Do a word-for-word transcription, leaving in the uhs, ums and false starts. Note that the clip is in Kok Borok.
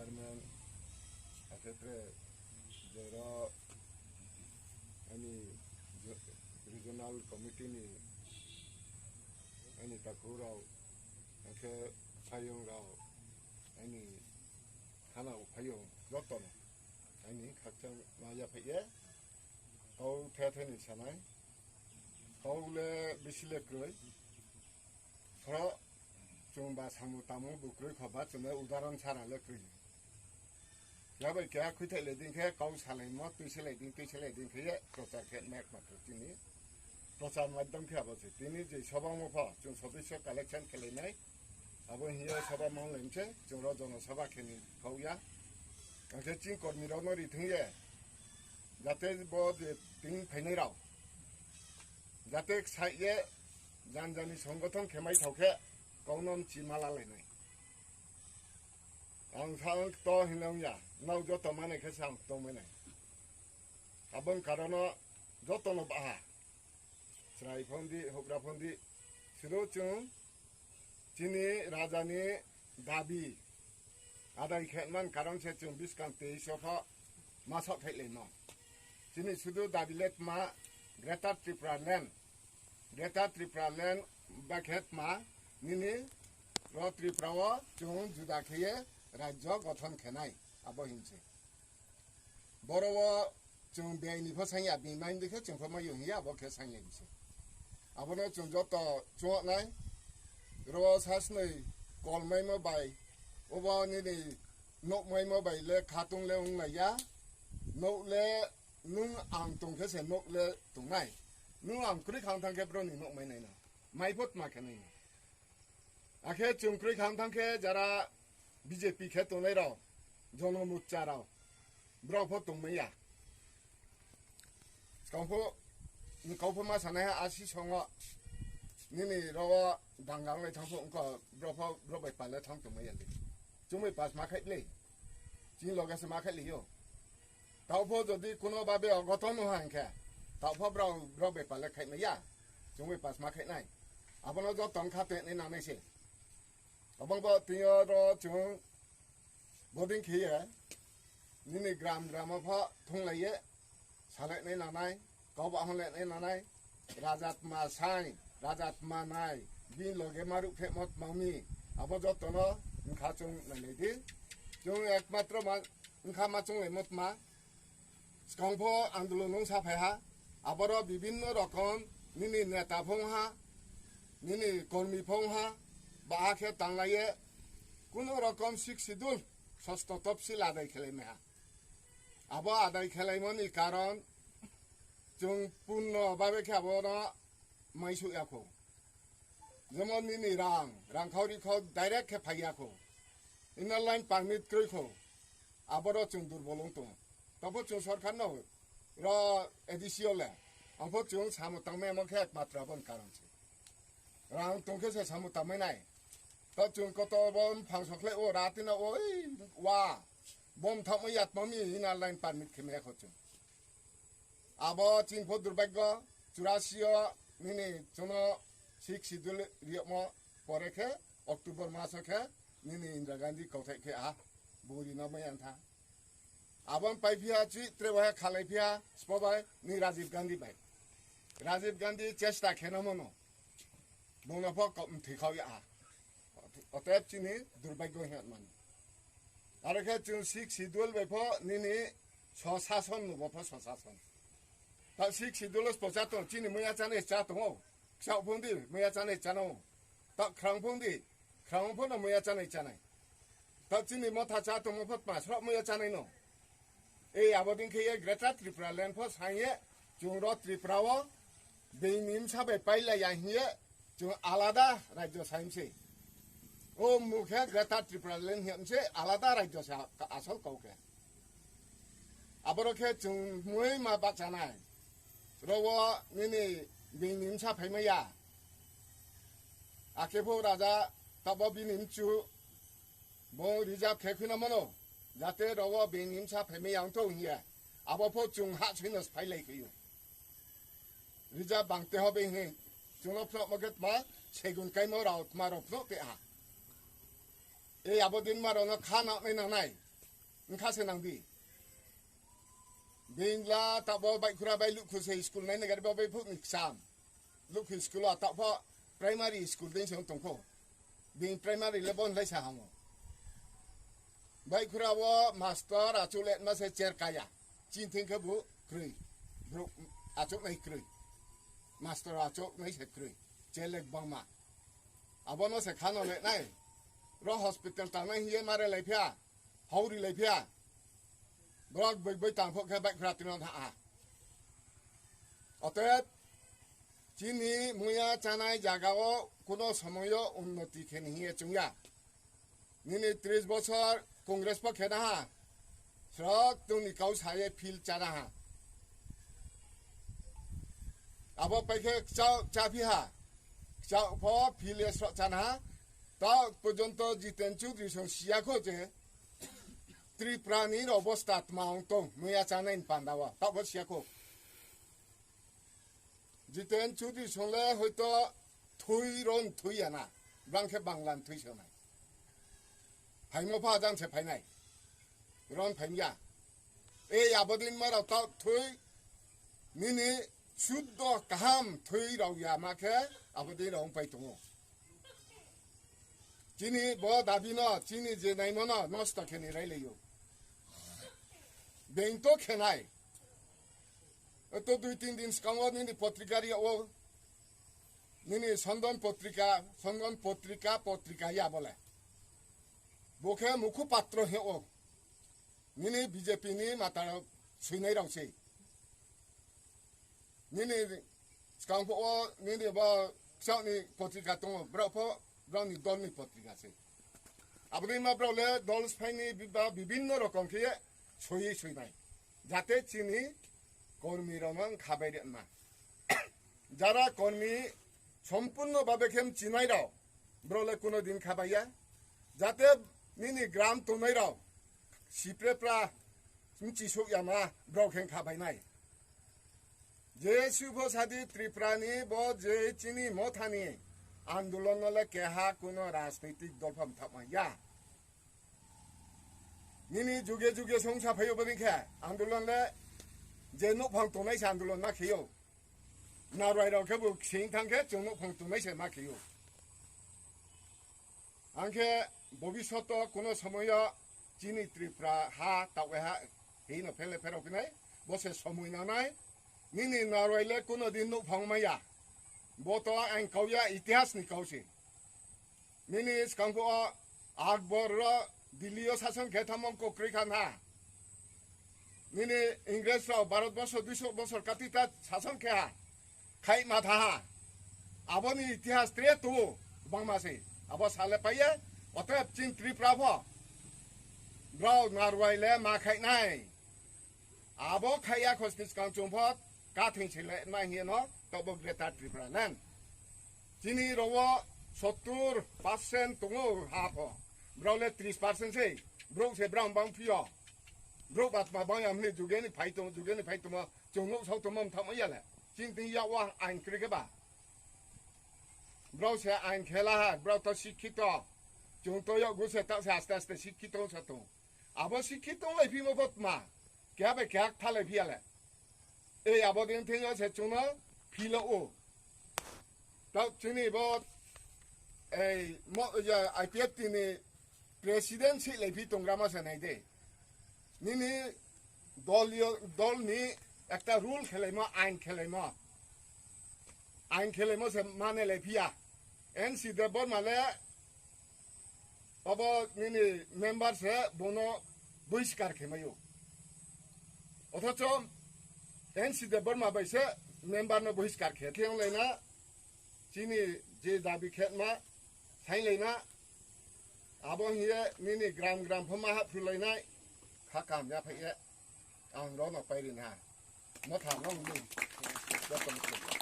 Akhe tre jero ani regional committee ni ani takhuk rok, akhe phayung rok, ani khana phayung jotono ani khakchang ma yaphaye kau the the ni sanai. Kau le bisi le kwrwi. Phoro chwng ba samung tamo bo kwrwi kho ba chwngno udaron sara le kwrwi. Yabai keha khwithai le ding khe kau salai mo twi salai ding twi salai ding khe ye prochar khe mek matro tini. Prochar madhyam khe abo se tini je sobang mo pho chwng sodisyo collection khe lai nai. Abo hiye soba mang lai se chwng ro jono soba khe ni kau ya. Ang khe ching kormi rok no ri thung ye. Jate bo je ting phainai rok. Jate sai ye jan jani songothon khe mai thok khe kaunom chi mala lai nai. Ang sa ang to hinang ya, nau joto mane khe sa ang to mane. Abang karono joto no baha. Chwrai phondi, hokra phondi, siro chwng chini raja ni dabi adai khe man karon se chwng biskang teis o pho ma sok thai lai no. Chini sudu dabi le tma Greater Tripura Land. Greater Tripura Land ba khe tma nini ro Tripura o chwng juda khe ye rajyo gothon khe nai abo hinse. Boro o chwng biyai ni pho sanya bini mai di khe chwng pho mai yo hiya abo khe sanya bisi. Abono chwng joto chwng nai ro sasnoi kol mai mo bai obo nini nok mai mo bai le khatung le wng lai ya. Nok le nung ang tong khe se nok le tong nai. Nung ang kwrwi khang thang khe bro ni nok mai nai na. Mai phot ma khe nai na. Akhe chwng kwrwi khang thang khe jara B J P khe tongnai rok, jono mutcha rok, borok pho tongmaya. Skang pho, kau pho ma sanai ha asi songo, nini rogo danga wngwi thang pho wngkha, borok pho, borok bai pal le thang tongmaya le. Chwng bai pass ma khai le, chini loge se ma khai le yo. Tao pho jodi kuno babe ogoton no hang khe, tao pho borok, borok bai pal le khai maya, chwng bai pass ma khai nai. Abono joto wngkha tei nai nangnai se. Abang bo tini oro chwng boding khiye nini gram gram o pho thung laiye salai nai nanai, kau ba hon lai nai nanai, rajat ma sai, rajat ma nai, bini loge ma ruk phe mot mami, abo joto no wngkha chwng nai lai di. Chwng ekmatro ma wngkha ma chwng lai mot ma. Skang pho andolon wng sa phai ha, aboro bibinno rokom nini neta pho wng ha, nini kormi pho wng ha, baha khe tanglaiye kuno rokom sixth schedule sosto topsil adai khelai maiha. Abo adai khelaimani karon chwng punno babe khe abono mai su ya kho. Jemon nini rang, rang khao ri khao direct khe phai ya kho. Inner line permit kwrwi kho. Aboro chwng durbol wng tongo. Tabo chwng sorkar no ro A D C o le. Ang pho chwng samung tangmai amo khe ekmatro aboni karon se. Rang tong khe se samung tangmai nai. To chwng koto bo phang sokhlai o rati no o ei wa. Bom thangmai yatmami inner line permit khe maya kho chwng. Abo chini pho durbagyo churasi o nini chwngno sixth schedule riyokmo pore khe October maso khe nini Indira Gandhi kauthai khe a buri no maya wngkha. Abo wng pai phiya chi tre waha khalai phiya spo bai ni Rajiv Gandhi bai. Rajiv Gandhi chesta khe no mono. Bungno pho kok mthwi khao ya. Otep chini durbagyo hwnmani. Aro khe chwng sixth schedule bai pho nini sosason nubo pho sosason. Ta sixth schedule pocha tong chini muya chane cha tongo. Ksa phungdi muya chane chano. Ta khrang phungdi khrang pho no muya chane chanai. Ta chini motha cha tongmo pho tma srok muya chanai no. Ei abo din khe ye Greater Tripura Land pho sang ye chwng ro Tripura o being ni bwsa bai pailai ya hiye chwng alada rajyo sai mse. O mukhe Greater Tripura Land hiya mse alada rajyo sa asol kau khe. Aboro khe chwng mui ma bachanai. Ro o nini being ni bwsa phaimaya. Akhe pho raja tabo bini mchu Bo reserve khe khwna mano, jate rogo bini bwsa phaimaya wngthok hiya. Abo pho chwng ha swino phai lai khaio. Reserve bang te hobe hini chwngno phunukma khe tma segun kaimo rao tma rao phunuk te ha. Ei abo din ma rao no kha na nai na nai. Wngkha se nang di. Bini la tabo bai khura bai lukhu se school nai nagari bo bai phuk ni kcham. Lukhu school o tabo primary school din se tongkho. Bini primary le bon lai sa hango. Bai khura o master achuk le ma se cher kaya. Chin thing khe bu krwi. Bro achuk nai krwi. Master achuk nai se krwi. Cher le bangma. Abono se khano le nai. Ro hospital ta nai hiye mare lai phia. Hauri lai phia. Borok boi boi tang phok khe bai khura tino tha a. Otep chini muya chanai jaga o kuno somoyo unnoti khe ni hiye chungya. Nini tris bosor Congress po khena ha. Srok tungni kau saye phil chana ha. Abo paikhe kchao chaphi ha. Kchao pho phil ye srok chana ha. Ta porjonto Jiten Chudri song siya kho je. Tripura ni obostha tma ong tong muya chanai ni panda o. Ta bo siya kho. Jiten Chudri songle hoito thui ron thui yana. Bangkhe Banglan thui sonai. Phaimo pha jang se phainai. Ron phaimya. Ei abodin ma rao ta thui nini suddo kaham thui rao ya ma khe abodin rao pai tongo. Chini bo dabi no, chini je naimo no nosto khe ni rai leyo. Beng to khenai. To dui tin din skango nini potrika ri o. Nini Sandon potrika, Sandon potrika, potrika ya bole. Bo khe Mukhu Patro he o. Nini B J P ni mata swinai rao se. Nini skang pho o nini bo kchao ni potrika tongo. Brao pho brao ni dol ni potrika se. Aboni ma brao le dol sphai ni bi-, ba bibinno rokom khe soi swinai. Jate chini kormi rao no khabai rema. Jara kormi sompurno babe khe chinai rao, brao le kuno din khabaiya. Jate nini gram tongnai rao, sipre pra, mchisuk yama, brao khe khabainai. Je supho sadi Tripura ni bo je chini mothani andolon no le keha kuno rajnitik dol pham thapma ya. Nini juge juge songsa phaio bini khe andolon le je nokphang tongnai se andolon ma khio. Narwai rao khe bo sing thang khe chwng nokphang tongnai se ma khio. Ang khe bobishoto kuno somoyo chini Tripura ha tawe ha hino phele pherok hinai bo se somoi nanai. Nini narwai le kuno din nokphang maya. Bo to ang kauya itihas ni kau se. Nini skangkho o Akbor ro Delhi o sason khe tamo kokrwi khan ha. Nini Ingres rao Bharat borsho duiso bosor kati ta sason khe ha. Khai ma tha ha. Aboni itihas tre tu bangma se. Abo sale paiye otep chin Tripura pho. Brao narwai le ma khai nai. Abo khaiya khosni skang chwng pho kathing se le ma hiye no tobo Greater Tripura Land. Chini rogo sottur percent tongo ha pho. Brao le tris percent se. Brok se brang bang phio. Brok bat ma bang yam ni jugeni phai tong, jugeni phai tong ma chwng nuk sok tong ma thang ya le. Chin tin ya wa ain kre ke ba. Brao se ain khela ha, brao to sikhito. Chwng to yok gu se ta se aste aste sikhito sa tong. Abo sikhito lai phi mo bot ma. Kya be kya tha lai phi ya le. Ei abo din thengyo se chwngno philo o. Ta chini bo ei mo ya I P F T ni president si lai phi tongra ma se nai de. Nini dol yo, dol ni ekta rule khelaimo, ain khelaimo. Ain khelaimo se mane lai phiya. N C Debbarma le Obo nini member se bono bohiskar khe maio. Othocho N C Debbarma bai se member no bohiskar khe. Theng laina chini je dabi khetma sain laina abo hiye nini gram gram pho ma haphu lainai kha kam ya phai ye ang rono pairi na motha no ni joto ni